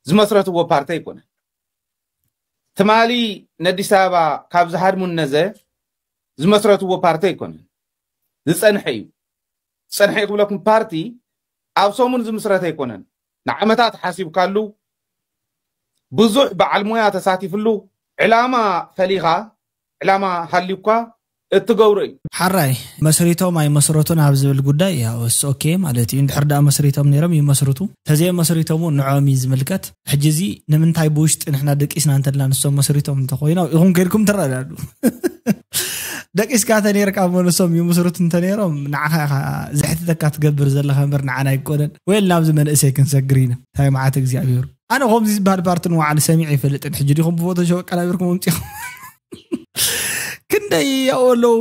ዝመስረትዎ ፓርቲ ኣይኮነን። ትማሊ ነዲስ ኣበባ ካብ ዝሃድሙ ነዘ ዝመስረትዎ ፓርቲ ኣይኮነን። ዝፀንሐ እዩ። ዝፀንሐ እዩ ክብለኩም ፓርቲ ኣብ ሰሙን ዝምስረት ኣይኮነን። ንዓመታት ሓሲብካሉ ብዙሕ በዓል ሞያ ተሳቲፍሉ ዕላማ ፈሊኻ ዕላማ ሃልዩካ እትገብሮ እዩ። ሓራይ መስሪቶም ኣይመስረቱን ኣብ ዝብል ጉዳይ ያው እስ ኦኬ ማለት እዩ። እንድሕር ደኣ መስሪቶም ነይሮም ይመስርቱ፣ ተዘይ መስሪቶም እውን ንዖም እዩ ዝምልከት። ሕጂ እዚ ንምንታይ ብውሽጢ ንሕና ደቂስና እንተልና ንሶም መስሪቶም እንተኮይኖም ኢኹም ከድኩም ትረዳዱ። ደቂስካ ተነይርካ እሞ ንሶም ይምስርቱ እንተነይሮም ንዓኻ ኢኻ ዘሕትተካ ትገብር ዘለኻ እምበር ንዓና ኣይኮነን። ወይ ናብዚ መንእሰይ ክንሰግር ኢና። እንታይ መዓት እግዚኣብሔር። ኣነ ከምዚ ዝበሃል ፓርቲ ንባዕሉ ሰሚዐ ይፈልጥን። ሕጂ ዲኹም ብፎቶሾፕ ኣቀናቢርኩም ኣምፂኹም ክንደይ ያው ኣለዉ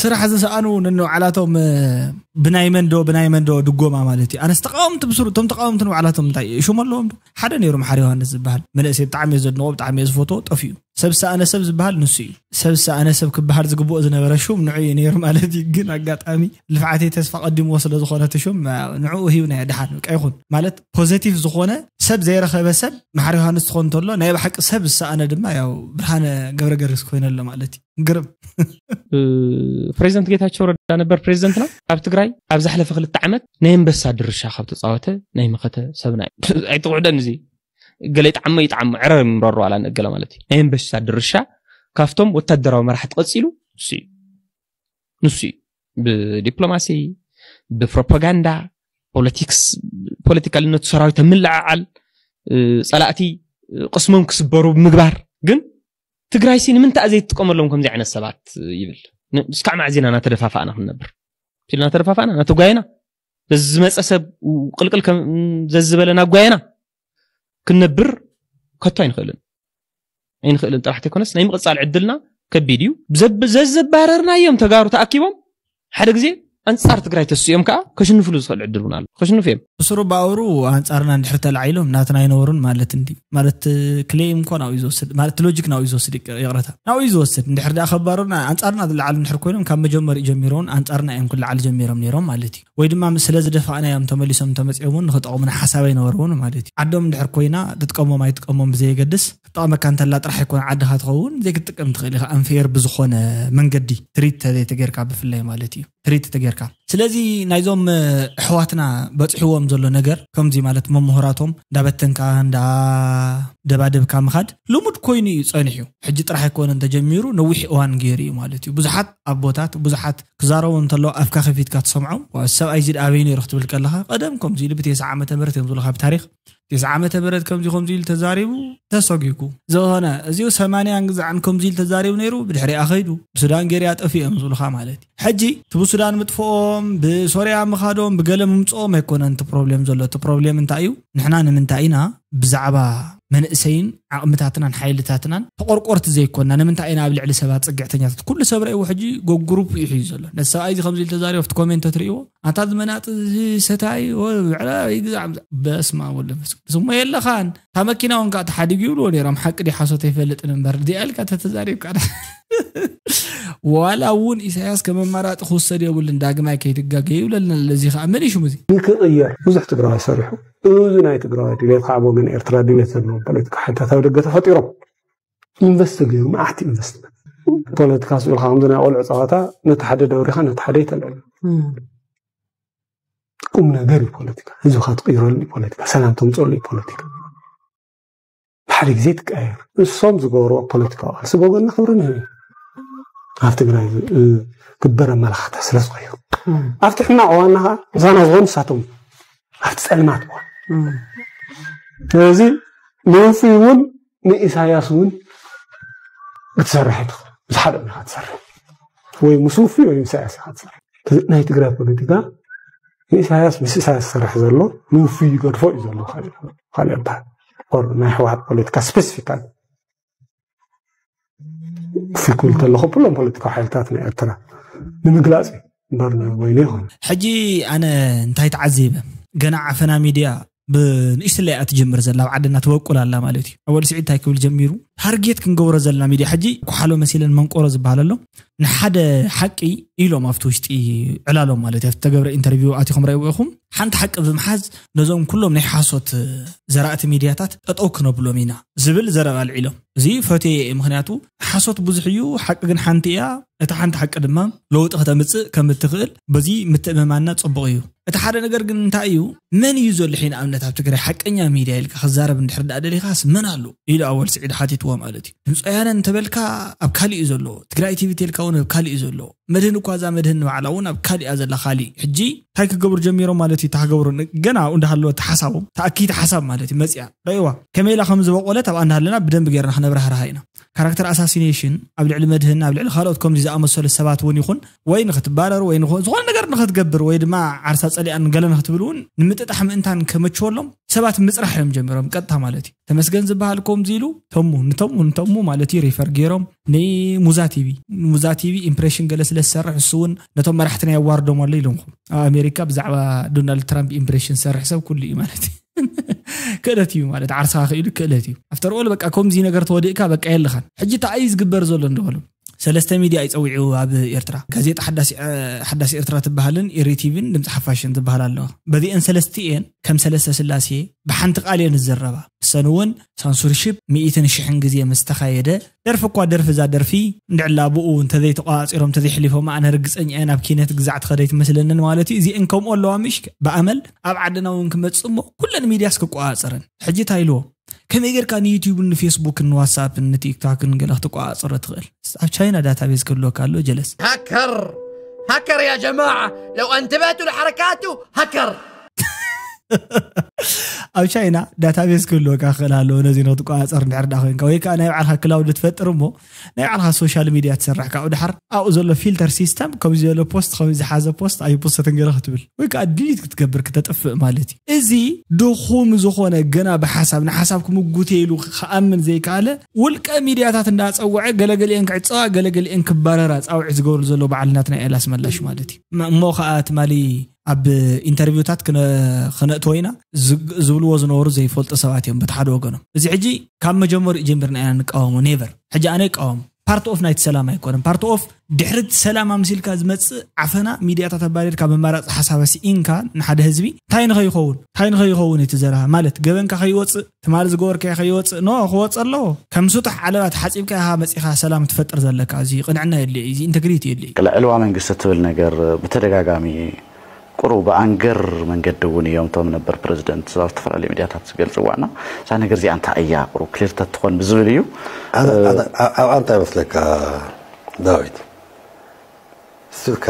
ስራሕ ዝሰኣኑ ነንባዕላቶም ብናይ መንዶ ብናይ መንዶ ድጎማ ማለት እዩ። ኣነስ ተቃወምቲ ብስሩ እቶም ተቃወምቲ ንባዕላቶም እንታይ ሽም ኣለዎም ዶ? ሓደ ነይሩ መሓሪ ዮሃንስ ዝበሃል መንእሰይ ብጣዕሚ እየ ዘድንቆ ብጣዕሚ እየ ዝፈትዎ ጠፊኡ። ሰብ ዝሰኣነ ሰብ ዝበሃል ንሱ እዩ። ሰብ ዝሰኣነ ሰብ ክበሃል ዝግብኦ ዝነበረ ሹም ንዑ እዩ ነይሩ ማለት እዩ። ግን ኣጋጣሚ ልፍዓተይ ተስፋ ቀዲምዎ ስለዝኾነ እቲ ሹም ንዕኡ ሂብናዮ። ደሓን በቃ ይኹን ማለት ፖዘቲቭ ዝኾነ ሰብ ዘይረኸበ ሰብ መሓሪ ዮሃንስ ትኾን እንተሎ ናይ ብሓቂ ሰብ ዝሰኣነ ድማ ያው ብርሃነ ገብረገርግስ ኮይነ ኣሎ ማለት እዩ። ግርም ፕሬዚደንት ጌታቸው ረዳ ነበር ፕሬዚደንትና ኣብ ትግራይ ኣብ ዝሓለፈ ክልተ ዓመት ናይ ኣንበሳ ድርሻ ካብ ተፃወተ ናይ መኸተ ሰብና እዩ። ኣይትቑዕደን እዚ ገለ ይጥዓሞ ይጥዓሞ ዕረር ይምረሩ ኣላ ንእገለ ማለት እዩ። ናይ ኣንበሳ ድርሻ ካብቶም ወታደራዊ መራሕቲ ቀፂሉ እሱ እዩ። ንሱ እዩ። ብዲፕሎማሲ፣ ብፕሮፓጋንዳ፣ ፖለቲክስ፣ ፖለቲካልነቱ ሰራዊት ኣብ ምልዕዓል፣ እ፣ ጸላእቲ፣ እ፣ ቅስሞም ክስበሩ ብምግባር። ግን ትግራይ ሲ ንምንታይ ዘይትጥቀመሎም ከምዚ ዓይነት ሰባት ይብል? ን-፣ እስካዕ መዓዝ ኢና እናተደፋፋእና ክንነብር? ኢልና እናተደፋፋእና፣ እናተጓየና፣ በዚ ዝመጸ ሰብ ቅልቅል ከም ዘዝበለ እናጓየና ክንነብር ከቶ ኣይንኽእልን። ኣይንኽእልን ጥራሕ ተይኮነስ ናይ ምቕጻል ዕድልና ከቢድ እዩ። ዘብ-፣ ዘዘባረርናዮም ተጋሩ ተኣኪቦም ሓደ ግዜ ኣንጻር ትግራይ ተስኦም ከዓ ከሽንፍሉ ዝኽእል ዕድል እውን ኣሎ። ከሽንፉ እዮም። ብስሩ ብኣውሩ ኣንጻርና እንድሕር ተላዒሎም ናትና ኣይነበሩን ማለት እንዲ ማለት ክሌም እኮ ናብኡ እዩ ዝወስድ ማለት ሎጂክ ናብኡ እዩ ዝወስድ ይቅ- ይቕረታ ናብኡ እዩ ዝወስድ እንድሕር ደኣ ከባሩና ኣንጻርና ዝለዓሉ እንድሕር ኮይኖም ካብ መጀመሪኡ ጀሚሮም ኣንጻርና እዮም ክለዓሉ ጀሚሮም ነይሮም ማለት እዩ። ወይ ድማ ምስ ስለ ዝደፋእናዮም ተመሊሶም እንተመጺኦም እውን ንኽጠቕሙና ሓሳብ ኣይነበርዎን ማለት እዩ። ዓዶም እንድሕር ኮይና ትጥቀሞም ኣይትጥቀሞም ብዘየገድስ ክትጠቕመካ እንተላ ጥራሕ ኣይኮነ ዓድኻ ትኸውን ዘይክትጥቀም ትኽእል ኢኻ። ኣንፌር ብዝኾነ መንገዲ ትሪት ተዘይተጌርካ ብፍላይ ማለት እዩ ትሪት ተጌርካ። ስለዚ ናይዞም እ፣ ኣሕዋትና በፂሕዎም ዘሎ ነገር ከምዚ ማለት መምሁራቶም እንዳበተንካ እንዳ ደባደብካ ምኻድ ልሙድ ኮይኑ እዩ ፀኒሑ። ሕጂ ጥራሕ ኣይኮነን ተጀሚሩ ነዊሕ እዋን ገይሩ እዩ ማለት እዩ። ብዙሓት ኣቦታት ብዙሓት ክዛረቡ እንተለዉ ኣፍካ ከፊትካ ትሰምዖም። ዋ፣ ሰብኣይ እዚ ደኣ ኣበይ ነይሩ ክትብል ከለኻ ቀደም ከምዚ ኢሉ ብቴስዓ ዓመተ ምህረት እዮም ዝብሉኻ ብታሪክ ቴስዓ ዓመተ ምህረት ከምዚ ከምዚ ኢሉ ተዛሪቡ ተሰጒጉ። ዝኾነ እዚኡ ሰማንያን ግዛዕን ከምዚ ኢሉ ተዛሪቡ ነይሩ ብድሕሪኣ ኸይዱ ብሱዳን ገይርያ ጠፊኡ እዮም ዝብሉኻ ማለት እዩ። ሕጂ እቲ ብሱዳን ምጥፍኦም ብሶርያ ምኻዶም ብገለ ምምፅኦም ኣይኮነን እቲ ፕሮብሌም ዘሎ። እቲ ፕሮብሌም እንታይ እዩ? ንሕና ንምንታይ ኢና ብዛዕባ መንእሰይን ዓቕምታትናን ሓይልታትናን ተቆርቆርቲ ዘይኮንና ንምንታይ ኢና ኣብ ልዕሊ ሰባት ፅግዕተኛታት? ኩሉ ሰብ ረእይዎ ሕጂ ጎግሩፕ እዩ ሒዙ ዘሎ። ነቲ ሰብኣይ እዚ ከምዚ ኢሉ ተዛሪቡ ኣብቲ ኮሜንት ተትርእይዎ ኣንታ ዝመናጢ እዚ ሰታይ ብዕራይ ግዛዕ በስመ ኣብ ወወልድ ወመንፈስ ቅዱስ እሞ የለኻን እታ መኪና እውን ከዓ ተሓዲጉ ይብልዎ ነይሮም። ሓቂ ድዩ ሓሶት ኣይፈልጥን እምበር እዚኣ ኢልካ ተተዛሪብካ ዋላ እውን ኢሳያስ ከም ኣማራጢ ክውሰድ የብሉን ዳግማይ ከይትጋገ ይብለልና ኣሎ። እዚ ከዓ መን እዩ ሽሙ እዚ? ንክቕየር ብዙሕ ትግራዋይ ሰሪሑ። እዚ ናይ ትግራዋይ ድሌት ከዓ ብወገን ኤርትራ ድሌት ዘለዎም ፖለቲካ ሓይልታት ኣብ ደገ ተፈጢሮም ኢንቨስት ገይሩ መዓት ኢንቨስትመንት ፖለቲካ ስብልካ ከምዚ ናይ ቆልዑ ፀዋታ ነቲ ሓደ ደብሪኻ ነቲ ሓደ ይተልዕሉ ቁም ነገር እዩ ፖለቲካ። ህዝብካ ትቅይረሉ እዩ ፖለቲካ። ሰላም ተምፀሉ እዩ ፖለቲካ። ብሓደ ግዜ ትቀያየር። እሶም ዝገብርዎ ፖለቲካዊ ቃልሲ ብወገንና ክብሪ ንህብ እዩ። ኣብ ትግራይ ዝ- እ፣ ግበር ኣመላኻታ ስለ ዝቀይሩ ኣብቲ ሕማቅ እዋንና ከዓ ምሳና ዝኾኑ ንሳቶም ኣብቲ ፀልማት እዋን ስለዚ ንውፉይ እውን ንኢሳያስ እውን ክትሰርሕ ትኽእል ምስ ሓደ ኢኻ ትሰርሕ ወይ ምስ ውፉይ ወይ ምስ ኢሳያስ ኢኻ ትሰርሕ ናይ ትግራይ ፖለቲካ ንኢሳያስ ምስ ኢሳያስ ዝሰርሕ ዘሎ ንውፉይ ይገድፎ እዩ ዘሎ ካልእ በሃል ናይ ሕወሓት ፖለቲካ ስፔሲፊካል ፊኩል ተለኹ ኩሎም ፖለቲካዊ ሓይልታት ናይ ኤርትራ ንምግላፅ እዩ እምበር ንወይኑ ይኾነ ሕጂ ኣነ እንታይ ተዓዚበ ገና ዓፈና ሚድያ ብንእሽትለይ እያ ትጅምር ዘላ ኣብ ዓድና ትበቁል ኣላ ማለት እዩ ኣወል ስዒድ እንታይ ክብል ጀሚሩ ታርጌት ክንገብሮ ዘለና ሚድያ ሕጂ ኩሓሎ መሲለን መንቆሮ ዝበሃል ኣሎ ንሓደ ሓቂ ኢሎም ኣብቲ ውሽጢ ዕላሎም ማለት እዩ ተገብረ ኢንተርቪው ኣቲኹም ረእይዎ ኢኹም ሓንቲ ሓቂ ብምሓዝ ነዞም ኩሎም ናይ ሓሶት ዘራእቲ ሚድያታት ጠጠው ክነብሎም ኢና ዝብል ዘረባ ኣልዒሎም እዚ ፈትየ እየ ምክንያቱ ሓሶት ብዙሕ እዩ ሓቂ ግን ሓንቲ እያ እታ ሓንቲ ሓቂ ድማ ለውጢ ከተምፅእ ከም እትኽእል በዚ ምትእምማንና ፅቡቕ እዩ እቲ ሓደ ነገር ግን እንታይ እዩ መን እዩ ዘሎ ሕይ ንኣብነት ኣብ ትግራይ ሓቀኛ ሚድያ ኢልካ ክዛረብ እንድሕር ዳኣ ደሊኻስ መን ኣሎ ኢሉ ኣወል ስዒድ ሓቲትዎ ማለት እዩ ድምፂ ወያነ እንተበልካ ኣብ ካሊእ እዩ ዘሎ ትግራይ ቲቪ ተልካ እውን ኣብ ካሊእ እዩ ዘሎ መድህን እኳ እዛ መድህን ንባዕላ እውን ኣብ ካሊኣ ዘላ ካሊእ ሕጂ እንታይ ክገብሩ ጀሚሮም ማለት እዩ ታክገብሩ ገና እንዳሃለወ ተሓሳቦም ተኣኪቲ ሓሳብ ማለት እዩ መፅያ ረእዋ ከመይ ኢላ ከም ዝበቆለት ኣብኣ እንዳሃለና ብደንብ ገይርና ክነብራህርሃ ኢና ካራክተር ኣሳሲኔሽን ኣብ ልዕሊ መድህን ኣብ ልዕሊ ካልኦት ከምዚ ዝኣመሰሉ ሰባት እውን ይኹን ወይ ንክትባረር ወይ ዝኾነ ነገር ንክትገብር ወይ ድማ ዓርሳ ፀሊኣን ገለ ንክትብል እውን ንምጥጣሕ ምእንታን ከመችወሎም ሰባት ምፅራሕ እዮም ጀሚሮም ቀጥታ ማለት እዩ ተመስገን ዝበሃል ከምዚ ኢሉ ተሙ ንተሙ ንተሙ ማለት እዩ ሪፈር ገይሮም ንሙዛ ቲቪ ሙዛ ቲቪ ኢምፕሬሽን ገለ ስለ ዝሰርሕ እሱ እውን ነቶም መራሕትና የዋርዶም ኣሎ ኢሎምኹም ኣብ ኣሜሪካ ብዛዕባ ዶናልድ ትራምፕ ኢምፕሬሽን ዝሰርሕ ሰብ ኩሉ እዩ ማለት እዩ ክእለት እዩ ማለት ዓርስኻ ክኢሉ ክእለት እዩ ኣፍተር ኦል በቃ ከምዚ ነገር ተወዲእካ በቃ የለኻን ሕጂ ተኣይ ዝግበር ዘሎ እንደበሉ ሰለስተ ሚድያ ይፀዊዑ ኣብ ኤርትራ ጋዜጣ ሓዳስ ኤርትራ ትበሃልን ኢሪ ቲቪን ድምፂ ሓፋሽን ዝበሃል ኣለዋ በዚአን ሰለስቲኤን ከም ሰለስተ ስላሴ ብሓንቲ ቃል እየን ዝዘረባ እሰን እውን ሳንሱርሽፕ ሚእትን ሽሕን ግዜ ምስ ተኻየደ ደርፊ እኳ ደርፊ እዛ ደርፊ እንድዕላ ብኡ እንተዘይተቋፂሮም እንተዘይሕሊፎም ኣነ ርግፀኛ እየ ናብ ኪነት ግዛዕ ትኸደ ኣይትመስለንን ማለት እዩ እዚአን ከምኡ ኣለዋ ምሽ ብኣመል ኣብ ዓድና እውን ክመፅእ እሞ ኩለን ሚድያስ ክቆፃፀረን ሕጂ እንታይ ኢልዎ ከመይ ጌርካ ንዩቲዩብን ንፌስቡክን ንዋትሳፕን ንቲክቶክን ገለ ክትቆፃፀሮ ትኽእል ኣብ ቻይና ዳታቤዝ ክህልወካ ኣሎ ጀለስ ሃከር هكر يا جماعة، لو انتبهتوا لحركاته، هكر. ኣብ ቻይና ዳታቤዝ ክህልወካ ክኽእል ኣለዎ። ነዚ ንክትቆፃፀር እንድሕር ዳ ኮይንካ ወይ ከዓ ናይ ባዕልካ ክላውድ ትፈጥር እሞ ናይ ባዕልካ ሶሻል ሚድያ ትሰርሕ ካብኡ ድሓር ኣብኡ ዘሎ ፊልተር ሲስተም ከምዚ ዘሎ ፖስት ከምዚ ዝሓዘ ፖስት ኣይፖስተትን ገለ ክትብል ወይ ከዓ ዲሊት ክትገብር ክተጥፍእ ማለት እዩ። እዚ ድኹም ዝኾነ ገና ብሓሳብ ንሓሳብ ክምጉት ኢሉ ክኣምን ዘይከኣለ ውልቀ ሚድያታት እንዳፀወዐ ገለገሊአን ክዕፀዋ ገለገሊአን ክባረራ ፃውዒት ዝገብሩ ዘሎ በዓል ናትና ኤላስ መላሽ ማለት እዩ። እሞ ከዓ ትማሊ ኣብ ኢንተርቪውታት ክነእትዎ ኢና ዝብልዎ ዝነበሩ ዘይፈልጡ ሰባት እዮም በቲ ሓደ ወገኖም። እዚ ሕጂ ካብ መጀመሪኡ ጀምርና ኢና ንቃወሞ ኔቨር። ሕጂ ኣነ ይቃወም ፓርት ኦፍ ናይቲ ሰላም ኣይኮነን። ፓርት ኦፍ ድሕሪ ሰላም ኣምሲልካ ዝመፅእ ዓፈና ሚድያታት ኣባሪርካ መማራፂ ሓሳብ ስኢንካ ንሓደ ህዝቢ እንታይ ንኸይኸውን እንታይ ንኸይኸውን እቲ ዘረባ ማለት ገበንካ ከይወፅእ ትማሊ ዝገበርካዮ ከይወፅእ ኖ ክወፅ ኣለዎ። ከም ሱጡሕ ዓለባ ተሓፂብካ ኢኻ መፂኻ ሰላም ትፈጥር ዘለካ። እዚ ቅንዕና የድልዮ እዩ። እዚ ኢንተግሪቲ የድልዮ እዩ። ዕልዋ መንግስቲ ትብል ነገር ብተደጋጋሚ ቁሩብ ብኣንገር መንገዲ እውን እዮም እቶም ነበር ፕረዚደንት ኣብ ዝተፈላለዩ ሚድያታት ዝገልፅዋ እና እዛ ነገር እዚኣ እንታይ እያ ቁሩብ ክሊር ተትኾን ብዝብል እዩ። ኣብኣ እንታይ መስለካ ዳዊት? ስልካ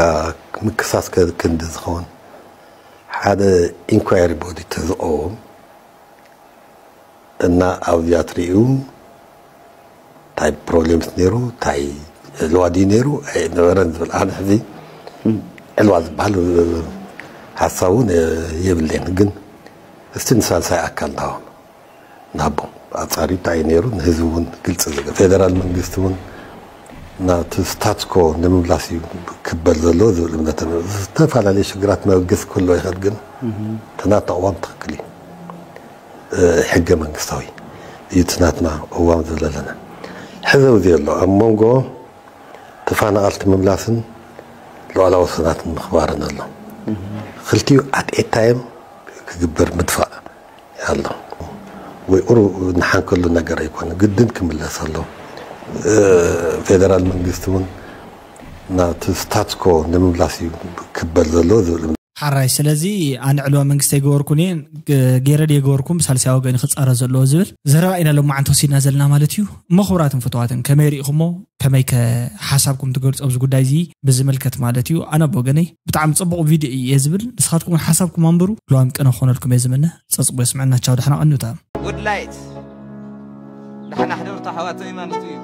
ምክሳስ ክንዲ ዝኸውን ሓደ ኢንኳየሪ ቦዲ ተዝቐውም እና ኣብዚኣ ትርእዩ እንታይ ፕሮብሌምስ ነይሩ እንታይ ዕልዋ ድዩ ነይሩ ኣይነበረን ዝብል ኣነ ሕዚ ዕልዋ ዝበሃል ሓሳብ እውን የብለይን። ግን እስቲ ንሳልሳይ ኣካል ናሆም ናቦም ኣፃሪ እንታይ እዩ ነይሩ ንህዝቢ እውን ግልፂ ዝገ ፌደራል መንግስቲ እውን ናቲ ስታትስኮ ንምምላስ እዩ ክበል ዘለዎ ዝብል እምነት ኣለኒ። ዝተፈላለዩ ሽግራት መበገሲ ክህልዎ ይኽእል ግን እቲ ናቱ ኣቕዋም ትኽክል እዩ። ሕገ መንግስታዊ እዩ እቲ ናትና ቅዋም ዝብል ኣለና። ሕዚ ኣብዚ ኣሎ ኣብ መንጎ ተፈናቐልቲ ምምላስን ሉዓላዊ ወሰናትን ምኽባርን ኣሎ። ክልቲኡ ኣት ኤ ታይም ክግበር ምድፋእ ኣሎ። ወይ ቁሩብ ንሓንከሉ ነገር ኣይኮነ ግድን ክምለስ ኣሎ። ፌደራል መንግስቲ እውን ናቲ ስታትስኮ ንምምላስ እዩ ክበል ዘሎ ዝብል ሓራይ ስለዚ ኣነ ዕልዋ መንግስቲ ኣይገበርኩን እየ ገይረ ድየ ገበርኩም ሳልሳይ ወገን ክፃረ ዘለዎ ዝብል ዘረባ ኢና ሎማዓንቲ ወሲድና ዘለና ማለት እዩ። እሞ ክቡራትን ፍትዋትን ከመይ ርኢኹሞ ከመይ ከ ሓሳብኩም ትገልፁ ኣብዚ ጉዳይ እዚ ብዝምልከት ማለት እዩ። ኣነ ብወገነይ ብጣዕሚ ፅቡቕ ቪድዮ እዩ እየ ዝብል ንስኻትኩም እውን ሓሳብኩም ኣንብሩ። ልዋም ቅነ ክኾነልኩም እየ ዝምነ። ፀፅቡ የስምዐና ቻው ዳሕና ቀንዩታ። ጉድላይት ዳሕና ሕደሩ ተሓዋተይ ማለት እዩ።